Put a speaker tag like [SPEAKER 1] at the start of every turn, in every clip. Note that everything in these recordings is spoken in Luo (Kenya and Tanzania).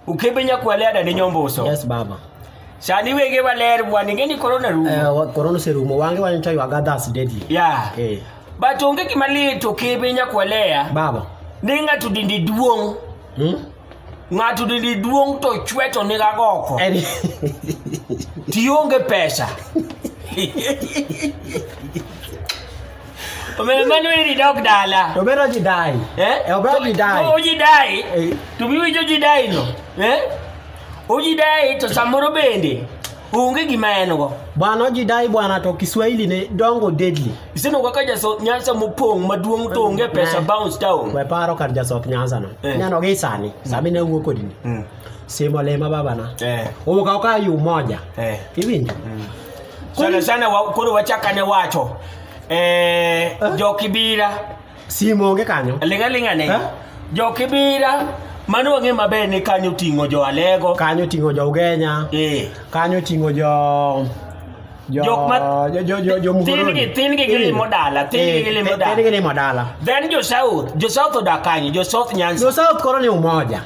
[SPEAKER 1] Ukebe nyakwale ada ni nyomboso.
[SPEAKER 2] Yes baba.
[SPEAKER 1] Sani wege waler bwana ingeni corona rumo.
[SPEAKER 2] Corona oserumo wange wancho ywaga that's deadly.
[SPEAKER 1] Yeah. But onge gima lit okebe nyakwalea.
[SPEAKER 2] Baba.
[SPEAKER 1] Ni ng'ato dende duong'. Ng'ato dende duong' to chwe to niga goko. Tionge pesa. Omera mano eri dok dala.
[SPEAKER 2] Obero ji dai. Obero ji dai.
[SPEAKER 1] Oji dai. To biwinjo ji dai no. Oji dai to samoro bende onge gima en go.
[SPEAKER 2] Bwana oji dai bwana to Kiswahili ne dongo deadly.
[SPEAKER 1] Iseno kaka jaso Nyanza mopong' maduong' to onge pesa bounce down.
[SPEAKER 2] We paro kar jasoth Nyanza no. Neno gi sani, sami ne wuok kodini. Simo lema babana. Owuok ka yu moja. Iwinjo?
[SPEAKER 1] Sana sana koro wachakane wacho. Jokibira
[SPEAKER 2] simo onge kanyo.
[SPEAKER 1] Linga linga ne. Jokibira mano wang'e maber ni kanyo ting'o jo Alego.
[SPEAKER 2] Kanyo ting'o jo Ugenya. Kanyo ting'o jo
[SPEAKER 1] Jok ma
[SPEAKER 2] jo Muhoroni.
[SPEAKER 1] Tin gi gilimo dala, tin gi gilimo dala.
[SPEAKER 2] Tin gi gilimo dala.
[SPEAKER 1] Then jo South odak kanyo, jo South Nyanza.
[SPEAKER 2] Jo South koro ni umoja.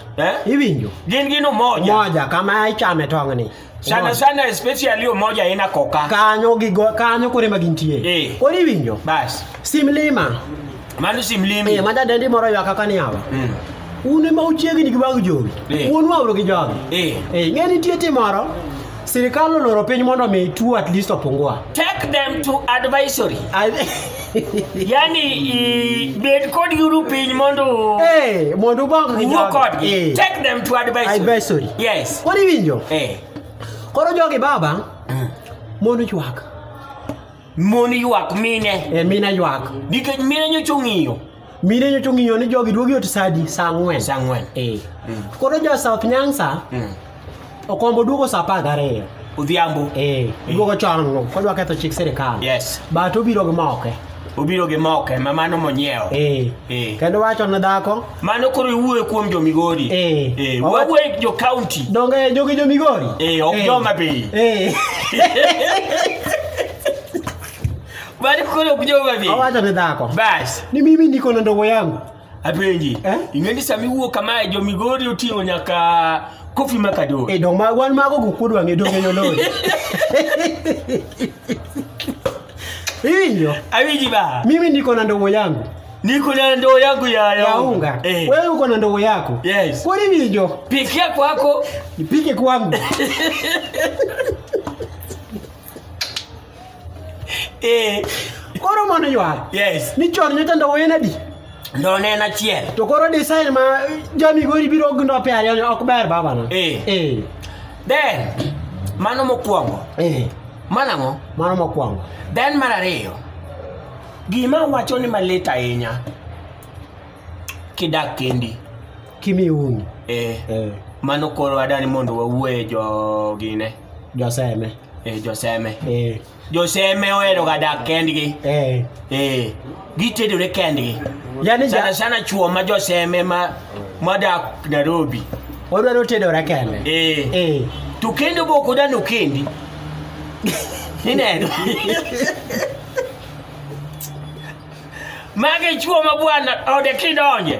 [SPEAKER 2] Iwinjo?
[SPEAKER 1] Gin gin umoja.
[SPEAKER 2] Umoja kama ichame tong'ni.
[SPEAKER 1] Sana sana especially umoja ina koka.
[SPEAKER 2] Kanyo gigo kanyo kore ma gintie. Koro iwinjo?
[SPEAKER 1] Bas.
[SPEAKER 2] Simlima.
[SPEAKER 1] Mano simlimi.
[SPEAKER 2] Mada dendi moro ywak kaka ni yawa. Un ema uchiegni gi wang' jowi. Un wauro gi jogi. Ng'e nitie tim moro. Sirikal oloro piny mondo mi tuo at least opungua.
[SPEAKER 1] Take them to advisory. Yani bed kodgi uru piny mondo
[SPEAKER 2] mondo ubang gi
[SPEAKER 1] wuo kodgi. Take them to advisory.
[SPEAKER 2] Advisory.
[SPEAKER 1] Yes.
[SPEAKER 2] Koro iwinjo? Koro jogi baba mon ywak.
[SPEAKER 1] Mon ywak mine.
[SPEAKER 2] Mine ywak.
[SPEAKER 1] Nikech mine nyocha ong'iyo.
[SPEAKER 2] Mine nyocha ong'iyo ni jogi duogi ot sa adi? Sa ang'wen.
[SPEAKER 1] Sa ang'wen.
[SPEAKER 2] Koro jo South Nyanza okombo duogo sa 12.
[SPEAKER 1] Odhiambo.
[SPEAKER 2] Duogo chon kodwa ketho chik sirikal.
[SPEAKER 1] Yes.
[SPEAKER 2] But obiro gi moke.
[SPEAKER 1] Obiro gi moke ma mano monyiewo.
[SPEAKER 2] Kendo wacho ne dhako.
[SPEAKER 1] Mano koro iwuoyo kuom jo Migori. Wawuoyo jo county.
[SPEAKER 2] Donge jogi jo Migori?
[SPEAKER 1] Ok jo Homa-Bay. Mano koro ok jo Homa-Bay.
[SPEAKER 2] Owacho ne dhako.
[SPEAKER 1] Bas.
[SPEAKER 2] Ni mimi niko na ndogo yangu.
[SPEAKER 1] Apenji. Ing'e ni sama iwuok kamae jo Migori oting'o nyaka Kofi Makado.
[SPEAKER 2] Dong ma wan mago go kudwa ng'e donge nyolori. Iwinjo?
[SPEAKER 1] Awinji ba.
[SPEAKER 2] Mimi niko na ndogo yangu.
[SPEAKER 1] Niko na ndoo yangu ya
[SPEAKER 2] unga. Wewe uko na ndoo yako.
[SPEAKER 1] Yes.
[SPEAKER 2] Kwa nini iwinjo?
[SPEAKER 1] Pikia kwako.
[SPEAKER 2] Nipike kwangu. Koro mono ywak.
[SPEAKER 1] Yes.
[SPEAKER 2] Ni chon nyocha ndoo en adi?
[SPEAKER 1] Ndoo ne en achiel.
[SPEAKER 2] To koro design ma jo Migori biro gi ndope ariyo ni ok ber baba na.
[SPEAKER 1] Then mano mokwongo. Mano ang'o?
[SPEAKER 2] Mano mokwongo.
[SPEAKER 1] Then mar ariyo. Gima wacho ni malit ahinya kidak kendi.
[SPEAKER 2] Kimiuni.
[SPEAKER 1] Mano koro adani mondo wawuoye jo gine.
[SPEAKER 2] Joseme.
[SPEAKER 1] Joseme. Joseme ohero ga dak kendgi. Gitedore kendgi.
[SPEAKER 2] Yani
[SPEAKER 1] sana sana chuo ma joseme ma madak Nairobi.
[SPEAKER 2] Odwaro tedore kende.
[SPEAKER 1] To kendo bok odano kendi. Ineno. Mage chuo ma bwana ode kidonje.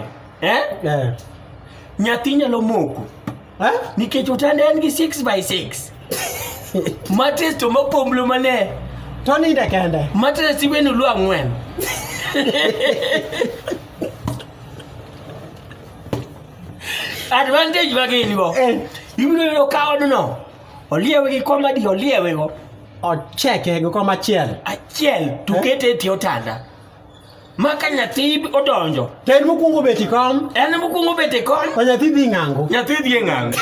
[SPEAKER 1] Nyathi nyalo moko. Nikech otanda en gi 6x6. Matres to mopomblo mane.
[SPEAKER 2] To ninde kende.
[SPEAKER 1] Matres iweno lu ang'wen. Advantage magin go. Ibiro yudo ka odno. Oliewe gi koma di oliewe go.
[SPEAKER 2] Ocheke gi koma achiel.
[SPEAKER 1] Achiel to kete e tie otanda. Maka nyathi odonjo.
[SPEAKER 2] To en mokwongo bet e kom.
[SPEAKER 1] En mokwongo bet e kom.
[SPEAKER 2] To nyathi dhi ng'ango.
[SPEAKER 1] Nyathi dhi ng'ango.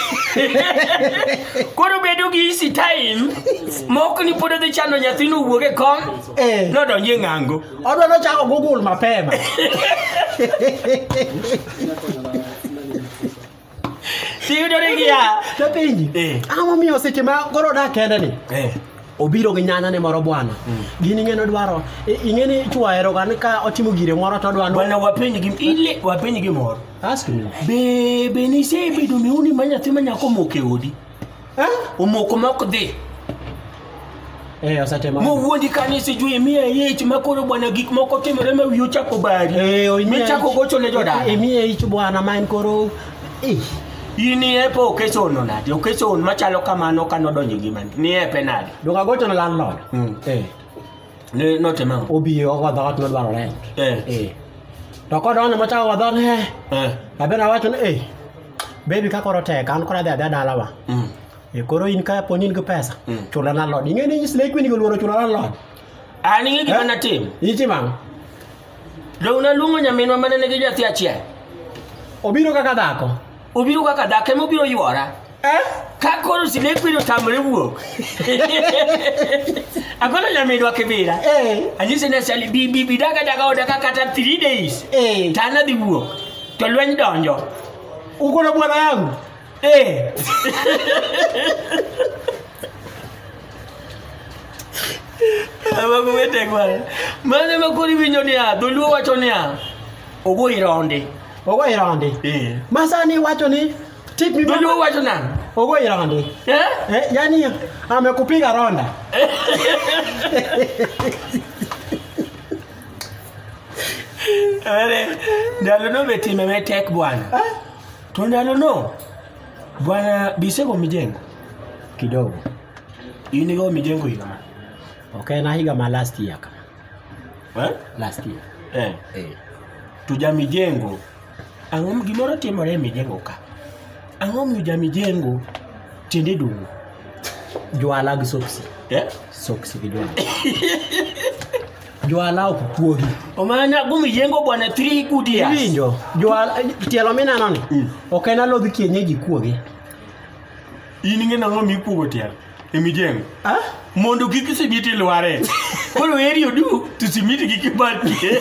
[SPEAKER 1] Koro bedo gi easy time. Mok ni pod odhi chando nyathino owuok e kom. Nodonjo e ng'ango.
[SPEAKER 2] Odwa nochako Google mapema.
[SPEAKER 1] Tiyudore gi ya.
[SPEAKER 2] Tapenji. Ang'o momiyo seche ma koro odak kende ni? Obiro gi nyanya ne moro bwana. Gini ing'e nodwaro. Ing'e ni chuo ohero ga ni ka otimo gire moro to odwa
[SPEAKER 1] Bwana wapenj gi ile wapenj gi moro.
[SPEAKER 2] Ask me.
[SPEAKER 1] Be nisebedo miuni ma nyathi ma nyako omoko e odi? Omoko ma ok dhi.
[SPEAKER 2] Osetimo.
[SPEAKER 1] Mowuondi kanyo sijui imiye ich ma koro bwana gik moko timore ma wiyi ochako bari. Michako gocho ne jodala.
[SPEAKER 2] Imiye ich bwana ma en koro.
[SPEAKER 1] In iepo occasion no nade? Occasion machalo kamano ka nodonjo e ngimani. Ni epe nade?
[SPEAKER 2] Donge agocho ne landlord. Eh.
[SPEAKER 1] Ne notimo ang'o?
[SPEAKER 2] Obiro ogo dhoot nodwaro rent.
[SPEAKER 1] Eh.
[SPEAKER 2] Eh. To kodonjo mochako go dhoot eh.
[SPEAKER 1] Eh.
[SPEAKER 2] Abena awacho ni eh. Baby ka koro tek an koro adhi adhiya dalawa. E koro in ka poni in gi pesa, chula landlord. Ing'e ni slay queen go luoro chulo landlord.
[SPEAKER 1] An ing'e gima natim.
[SPEAKER 2] Itimo ang'o?
[SPEAKER 1] Dong naluongo nyaminwa mane nigi nyathi achiel.
[SPEAKER 2] Obiro kaka dhako.
[SPEAKER 1] Obiro kaka dhako ema obiro ywora.
[SPEAKER 2] Eh?
[SPEAKER 1] Ka koro slay queen otamore wuok. Agolo nyaminwa Kibira.
[SPEAKER 2] Eh.
[SPEAKER 1] Anyise ni Sally bi bi bi daga daga oda ka kata 3 days.
[SPEAKER 2] Eh.
[SPEAKER 1] To an adhi wuok. To lweny donjo.
[SPEAKER 2] Uko na bwana yangu.
[SPEAKER 1] Eh. Mago wete bwana. Mano ema koro iwinjo niya, dholuo wacho niya, ogoyi ronde.
[SPEAKER 2] Ogoyi rondi.
[SPEAKER 1] Eh.
[SPEAKER 2] Masani wacho ni tip mi
[SPEAKER 1] Dholuo wacho nang'o?
[SPEAKER 2] Ogoyi rondi.
[SPEAKER 1] Eh?
[SPEAKER 2] Eh, yani amekupiga ronda.
[SPEAKER 1] Ere, ndalo no be time me tek bwana.
[SPEAKER 2] Eh?
[SPEAKER 1] To ndalo no, bwana bisego mijengo.
[SPEAKER 2] Kidogo.
[SPEAKER 1] In igo mijengo higa ma?
[SPEAKER 2] Okay, na higa ma last year kama.
[SPEAKER 1] Eh?
[SPEAKER 2] Last year.
[SPEAKER 1] Eh.
[SPEAKER 2] Eh.
[SPEAKER 1] To ja mijengo, ang'o gimoro timore e mijengo ka? Ang'o miyo ja mijengo tiende duong'?
[SPEAKER 2] Jwala gi soksi.
[SPEAKER 1] Eh?
[SPEAKER 2] Soksi gi jwala. Jwala ok kuogi.
[SPEAKER 1] Omana go mijengo bwana 3 good years.
[SPEAKER 2] Iwinjo? Jwala tielo mineno ni. Ok en alodh kienyeji kuogi.
[SPEAKER 1] In ing'e nang'o mikuogo tielo e mijengo?
[SPEAKER 2] Ah?
[SPEAKER 1] Mondo kik simiti lware. Koro eri odu to simiti kik ibatie.